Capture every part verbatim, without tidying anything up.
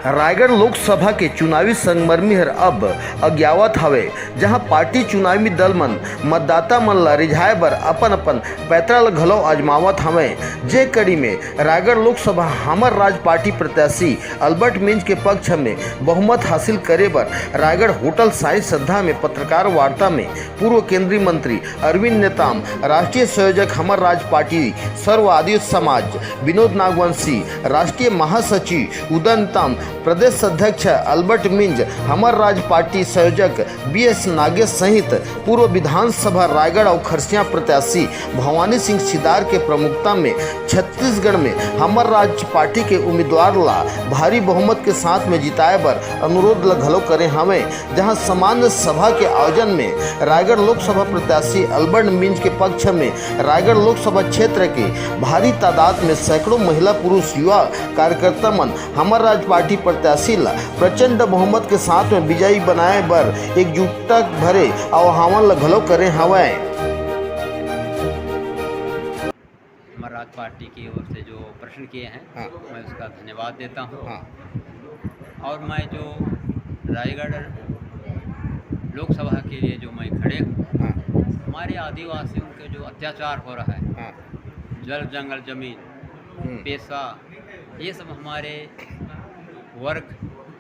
रायगढ़ लोकसभा के चुनावी संगमरमी हर अब अगियावत हवे, जहां पार्टी चुनावी दल मन मतदाता मन ला रिझाए बर अपन-अपन पैतरा ल घलो आजमावत हवंय। जे कड़ी में रायगढ़ लोकसभा हमर राज पार्टी प्रत्याशी अल्बर्ट मिंज के पक्ष में बहुमत हासिल करे बर रायगढ़ होटल साईं श्रद्धा में पत्रकार वार्ता में पूर्व केंद्रीय मंत्री अरविंद नेताम, राष्ट्रीय संयोजक हमर राज पार्टी सर्व आदिवासी समाज विनोद नागवंशी, राष्ट्रीय महासचिव उदय नेताम, प्रदेश अध्यक्ष अल्बर्ट मिंज, हमर राज पार्टी संयोजक बी एस नागेश सहित पूर्व विधानसभा रायगढ़ अउ खरसिया प्रत्याशी भवानी सिंह सिदार के प्रमुखता में छत्तीसगढ़ में हमर राज पार्टी के उम्मीदवार ला भारी बहुमत के साथ में जिताए बर अनुरोध ल घलो करे हवंय, जहां सामान्य सभा के आयोजन में रायगढ़ लोकसभा प्रत्याशी अल्बर्ट मिंज के पक्ष में रायगढ़ लोकसभा क्षेत्र के भारी तादाद में सैकड़ों महिला पुरुष युवा कार्यकर्ता मन हमर राज पार्टी प्रत्याशी ला प्रचंड बहुमत के साथ में विजयी बनाए बर एकजुटता भरे आह्वान ला घलो करे हवंय। हमर राज पार्टी की ओर से जो प्रश्न किए हैं, हाँ। मैं उसका धन्यवाद देता हूँ। हाँ। और मैं जो रायगढ़ लोकसभा के लिए जो मैं खड़े हूँ, हाँ। हमारे आदिवासियों के जो अत्याचार हो रहा है, हाँ। जल, जंगल, जमीन, हम्म। पैसा, ये सब हमारे वर्ग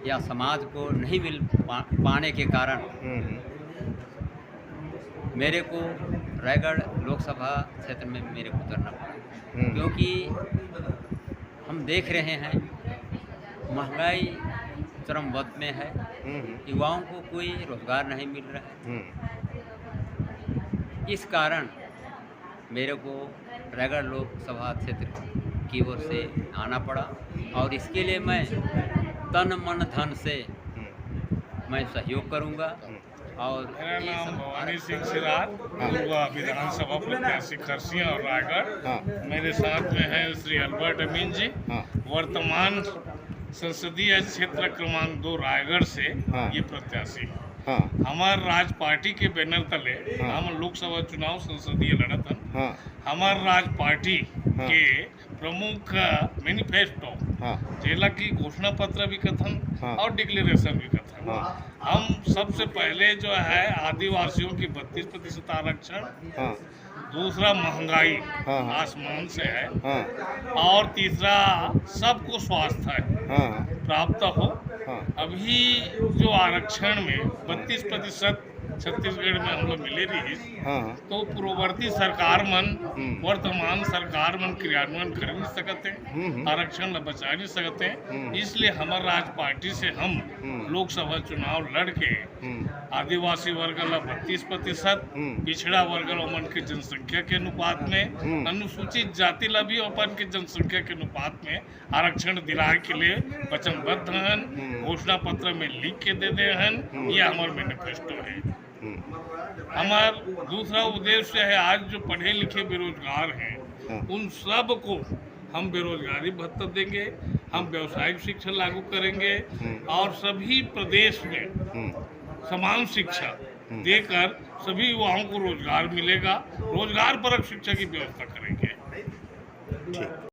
या समाज को नहीं मिल पा, पाने के कारण हम्म। मेरे को रायगढ़ लोकसभा क्षेत्र में मेरे को उतरना पड़ा, हम्म। क्योंकि हम देख रहे हैं महंगाई चरम पद में है, हम्म। युवाओं को कोई रोजगार नहीं मिल रहा है। हम्म। इस कारण मेरे को रायगढ़ लोकसभा क्षेत्र की ओर से आना पड़ा और इसके लिए मैं तन मन धन से हम्म। मैं सहयोग करूंगा। हम्म। और मेरा ये नाम सब भवानी सिंह सिरार, हाँ। पूर्व विधानसभा प्रत्याशी खरसिया और रायगढ़। हाँ। मेरे साथ में हैं श्री अल्बर्ट अमीन जी, हाँ। वर्तमान संसदीय क्षेत्र क्रमांक दो रायगढ़ से हाँ। ये प्रत्याशी हैं। हाँ। हमार राज पार्टी के बैनर तले हाँ। हम लोकसभा चुनाव संसदीय लड़त हन। हाँ। हमार राज पार्टी हाँ। के प्रमुख मैनिफेस्टो, हाँ। जेला की घोषणा पत्र भी कथन हाँ। और डिक्लेरेशन भी कथन। हाँ। हम सबसे पहले जो है आदिवासियों की बत्तीस प्रतिशत आरक्षण, हाँ। दूसरा महंगाई हाँ, हाँ। आसमान से है, हाँ। और तीसरा सबको स्वास्थ्य हाँ। प्राप्त हो। हाँ। अभी जो आरक्षण में बत्तीस प्रतिशत छत्तीसगढ़ में हम लोग मिले रही, हाँ। तो पूर्ववर्ती सरकार मन हम्म। वर्तमान सरकार मन क्रियान्वयन कर नहीं सकते, हम्म, हम्म। आरक्षण ला बचा नहीं सकते। हम्म। इसलिए हमार राज पार्टी से हम हम्म। लोकसभा चुनाव लड़ के हम्म। आदिवासी वर्ग ला बत्तीस प्रतिशत, हम्म। पिछड़ा वर्ग ला ओमन के जनसंख्या के अनुपात में, हम्म। अनुसूचित जाति ला भी अपन के जनसंख्या के अनुपात में आरक्षण दिलाए के लिए वचनबद्ध हन, हम्म। घोषणा पत्र में लिख के दे दे हन। हम्म। ये हमार मैनिफेस्टो है। हम्म। हमार दूसरा उद्देश्य है, आज जो पढ़े लिखे बेरोजगार हैं, हाँ। उन सब को हम बेरोजगारी भत्ता देंगे, हम व्यावसायिक शिक्षा लागू करेंगे हम्म। और सभी प्रदेश में हम्म। समान शिक्षा हम्म। देकर सभी युवाओं को रोजगार मिलेगा, रोजगार परक शिक्षा की व्यवस्था करेंगे। ठीक।